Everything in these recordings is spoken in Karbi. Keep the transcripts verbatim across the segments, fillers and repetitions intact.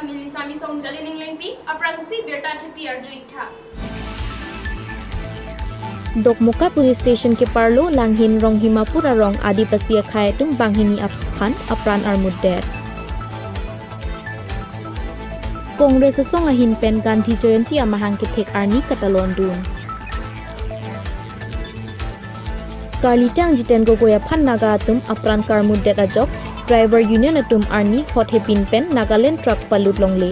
Milisami Songjali Ninglengpi, aphrangsi birta thepi arju-ik tha. Dokmoka Police Station keparlo Langhin Ronghimapur arong Adipasi akhei atum banghini aphan apran armutdet. Congress asong ahin pen Gandhi Jayanti amahang kethek arni katalondun. Karlitang Jiten Gogoi aphan Naga atum apran karmutdet ajok, driver union atum arni hot hepin pen Nagaland truck palut longle.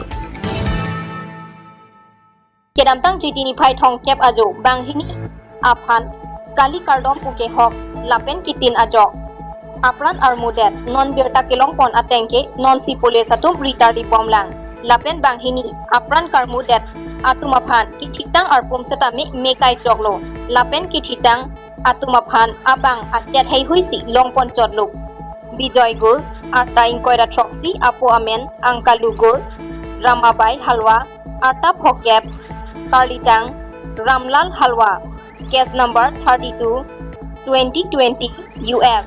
Kedamtang Chiti niphai thomkep ajo banghini aphan kali kardom pu kehok lapen kitin ajok apran armutdet, non birta kelongpon atengke nonsi police atum ritar dibomlang lapen banghini apran karmutdet atum aphan kithitang arpum setame mekai choklo lapen kithitang atum aphan abang atet heihui si longpon chotlo. Bijoy Gur, arta ingkoi ra throksi apo amen Angkalu Gur, Ramabai Halwa, arta phokep, Karlitang Ramlal Halwa, case number thirty-two, twenty twenty U S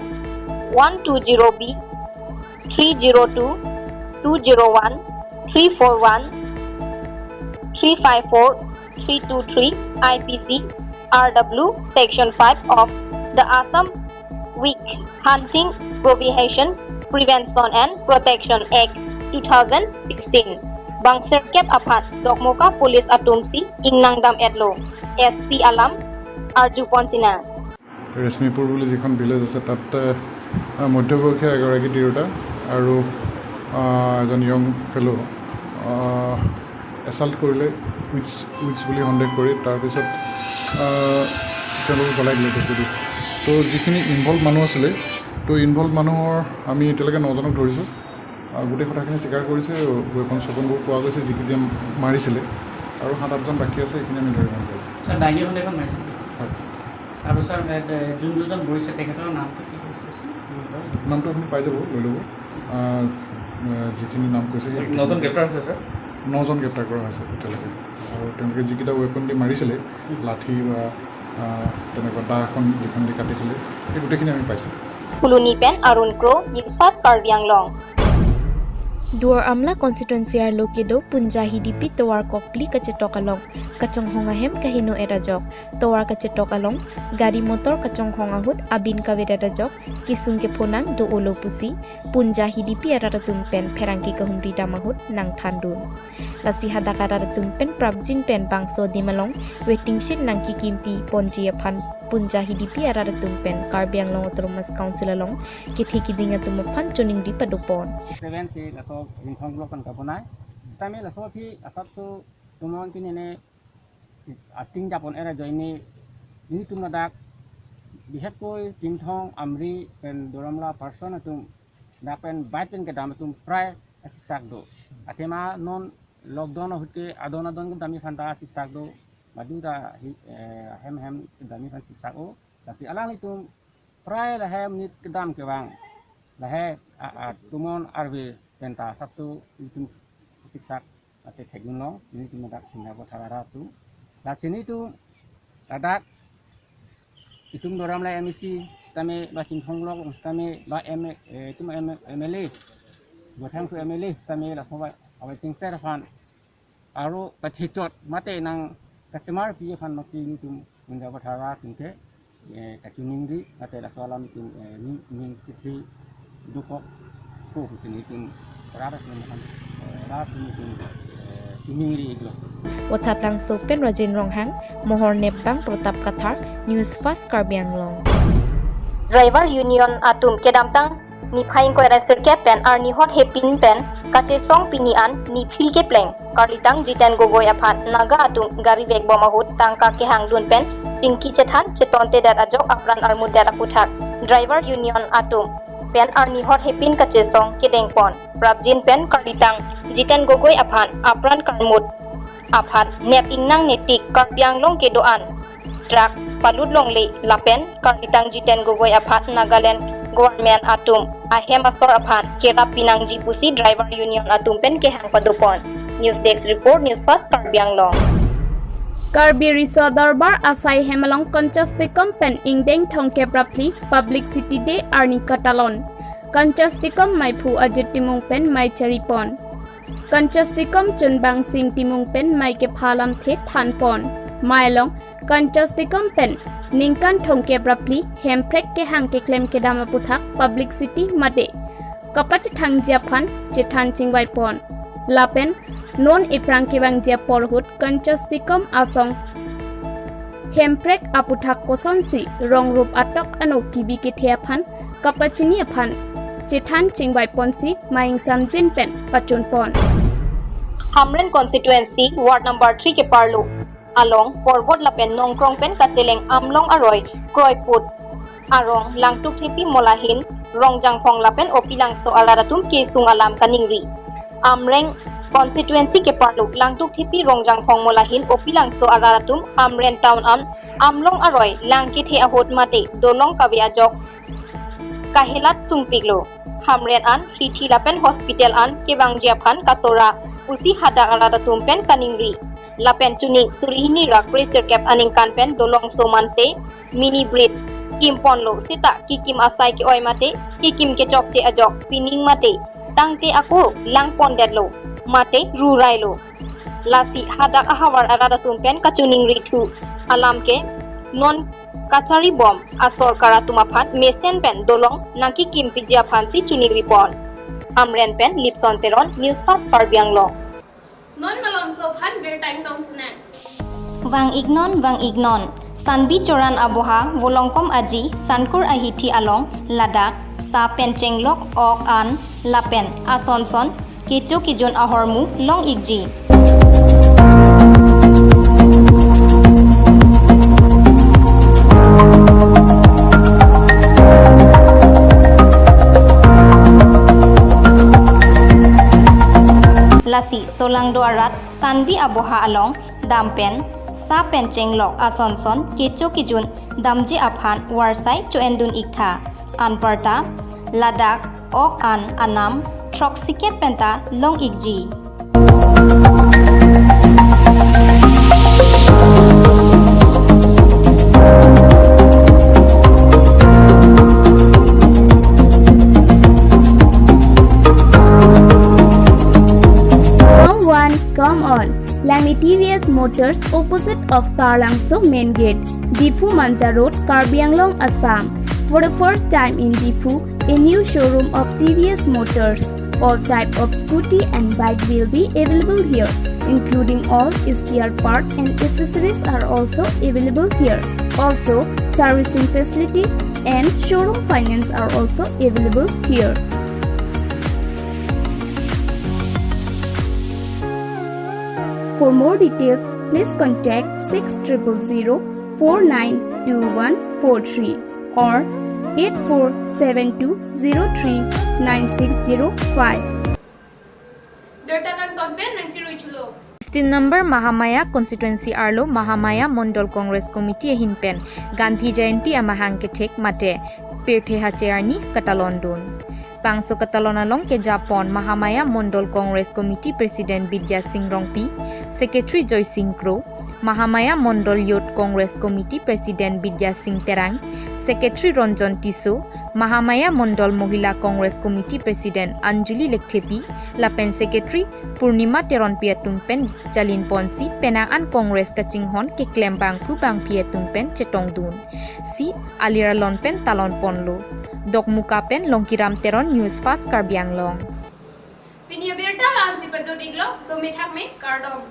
one two zero B, three zero two, two zero one, three four one, three five four, three two three I P C R W Section five of the Assam Witch Hunting Prohibition, Prevention and Protection Act two thousand fifteen. Bang sirkep aphan Dokmoka Police atum si ingnang dam-etlo. S P alam arjupon sinang. ৰেচমিপুৰ বুলি যিখন ভিলেজ আছে, তাত, আহ, মধ্যবয়সীয়া এগৰাকী তিৰোতা আৰু, আহ, এজন য়ং ফেলো, আহ, এছাল্ট কৰিলে, উইচ, উইচ বুলি সন্দেহ কৰি। তাৰপিছত, আহ, তেওঁলোকক জ্বলাই দিলে ডেড বডি। তো যিখিনি ইনভল্ভ মানুহ আছিলে, তো ইনভল্ভ মানুহৰ আমি এতিয়ালৈকে নজনক ধৰিছোঁ। আহ, গোটেই কথাখিনি স্বীকাৰ কৰিছে, ৱেপন চেপনবোৰ পোৱা গৈছে, যিকেইজন মাৰিছিলে, আৰু সাত আঠজন বাকী আছে, সেইখিনি আমি ধৰিব লাগিব। ছাৰ, ডাইনী সন্দেহত মাৰিছে? হয়। আৰু ছাৰ, এ, এ, যোন দুজন মৰিছে, তেখেতৰ নামটো কি কৈছিলে? নামটো আপুনি পাই যাব, লৈ ল'ব। আহ, আহ, যিখিনি নাম কৈছে, সেই নজন গ্ৰেপ্তাৰ হৈছে, ছাৰ? নজন গ্ৰেপ্তাৰ কৰা হৈছে এতিয়ালৈকে। আৰু তেওঁলোকে যিকেইটা ৱেপন দি মাৰিছিলে, লাঠি বা, আহ, তেনেকুৱা দা এখন যিখন দি কাটিছিলে, সেই গোটেইখিনি আমি পাইছোঁ। Phuloni pen Arun Kro, News Fast Karbi Anglong. Duar Amla constituency arlo kedo Punja Hidipi tovar kokpli kachetok along kachonghong ahem kaheno-et ajok, tovar kachetok along gari motor kachonghong ahut abin kavedet ajok, kesung kephonang do-olo pusi Punja Hidipi arat atum pen pherangke kahumri dam ahut nangthandun. Lasi hadak arat atum pen prapjin pen bangso adim along waiting shed nangkekimpi ponji aphan Punja Hidipi arat atum pen Karbi Anglong Autonomous Council along kethe kiding atum aphan choningri padopon. Seven si laso Jinthong Block kan kaponai. Tame laso aphi asap so tumon kinene acting japon era joine nelitum ladak bihekkoi Chinthong, Amri pen Duar Amla person atum dak pen bike pen kedam atum prai siksak do. Athema non lockdown ahut ke adon adon kedam aphan ta siksak do. Badu ta hi, eh, hem hem kedam aphan siksak o. Tapi alanglitum prai lahai monit kedam kevang. Lahai a, a, tumon arve pen ta asap so itum siksak ate thekdunlong, nelitum ladak Punja Pathar arat atum. Lasi nelitum ladak itum Duar Amla M A C sitame ba Chinthong Block sitame ba M A, eh, itum M-, M L A, Bothang su M L A sitame laso ba awaiting shed aphan aro pathechot mate nangkachemarpi aphan masi nelitum Punja Pathar arat atum ke, eh, kachiningri, mate laso alam itum, eh, ning, ning kisi dukok ko pusi nelitum rat atum aphan, eh, rat atum itum, eh, chiningri-iklo. Wathat Langso pen Rajen Ronghang, Mohor Nepbang Protap Kathar, News Fast Karbi Anglong. Driver Union atum kedamtang niphai ingkoi ra sirkep pen arni hot hepin pen kachesong pini an niphli kepleng Karlitang Jiten Gogoi aphan Naga atum gari vekbom ahut tangka kehangdun pen chingki chethan chetontedet ajok apran armutdet aputhak driver union atum pen arni hot hepin kachesong kedengpon. Prapjin pen Karlitang Jiten Gogoi aphan apran karmut aphan nep ingnang netik Karbi Anglong kedo-an truck palut longle lapen Karlitang Jiten Gogoi aphan Nagaland government atum ahem asor aphan kerap pinangji pusi driver union atum pen kehang padopon. News Desk Report, News Fast Karbi Anglong. Karbi Riso Dorbar asai hem along Konchas Tekom pen ingdeng thomkep ra phli Publicity Day arni katalon. Konchas Tekom Maiphu Ajit Timung pen mei charipon. Kanchas Dekom Chunbang Sing Timung pen mei kepha alamthe thanpon. Mei along Kanchas Dekom pen ningkan thomkep ra phli Hemprek kehang keklem kedam aputhak publicity mate kapachethangji aphan chethan chingvaipon. Lapen non ephrang kevangji apor ahut Kanchas Dekom asong Hemprek aputhak kosonsi rong rup atok ano kibi kethe aphan kapachini aphan chethan chingvaiponsi mei ingsamjin pen pachunpon. Hamren constituency ward number three keparlo along Porbot lapen Nongkrong pen kacheleng Amlong aroi kroiput arong Langtukthepi molahin Rongjangphong lapen Opilangso arat atum kesung alam kaningri. Amreng constituency keparlo Langtukthepi Rongjangphong molahin Opilangso arat atum Hamren town an Amlong aroi lang kethe ahut mate dolong kave ajok kahelat sungpiklo. Hamren an rithi lapen hospital an kevangji aphan katora pusi hadak arat atum pen kaningri. Lapen chuning suri hini ra kre sirkep aningkan pen dolong so mante mini bridge kimponlo seta kekim asai ke-oi mate kekim kechokche ajok pining mate tangte ako langpondetlo mate rurailo. Lasi hadak ahavar arat atum pen kachiningri thu alam ke non kacharibom asorkar atum aphan mesen pen dolong nangkekimpiji aphansi chiningripon. Hamren pen Lipson Teron, News Fast Karbi Anglong. Non malomso aphan birta ingtong sinang. Vang-iknon, vang-iknon. Sanbi Choran aboha Volongkom Aji Sankur ahithi along ladak sa pen chenglok, ok an lapen asonson kecho kejun ahormu long-ikji. Lasi solangdo arat Sanbi aboha along dam pen sa pen chenglok asonson kecho kejun damji aphan varsai cho-endun-iktha. Anparta ladak ok an anam throksikep penta long-ikji. Come one, come all. Langni T V S Motors, opposite of Taralangso main gate, Diphu Manja Road, Karbi Anglong, Assam. For the first time in Diphu, a new showroom of T V S Motors. All type of scooty and bike will be available here, including all spare part and accessories are also available here. Also, servicing facility and showroom finance are also available here. For more details, please contact six triple zero four nine two one four three or eight four seven two zero three nine six zero five. Birta kangton pen nangchirui thulo. Fifteen number Mahamaya constituency arlo Mahamaya Mondol Congress Committee ahin pen Gandhi Jayanti amahang kethek mate pirthe hache arni katalondun. Bangso katalon along kejapon Mahamaya Mondol Congress Committee President Bidya Sing Rongpi, Secretary Joy Sing Kro, Mahamaya Mondol Youth Congress Committee President Bidya Sing Terang, Secretary Ranjan Tisso, Mahamaya Mondol Mohila Congress Committee President Anjali Lekthepi, lapen Secretary Purnima Teronpi atum pen jalinponsi penang an Congress kachinghon keklem bangphu bangphi atum pen chetongdun. Si alir alon pen talonponlo. Dokmoka pen Longkiram Teron, News Fast Karbi Anglong. Pini abirta la-ansi pajut-iklo, dome thakme, kardom.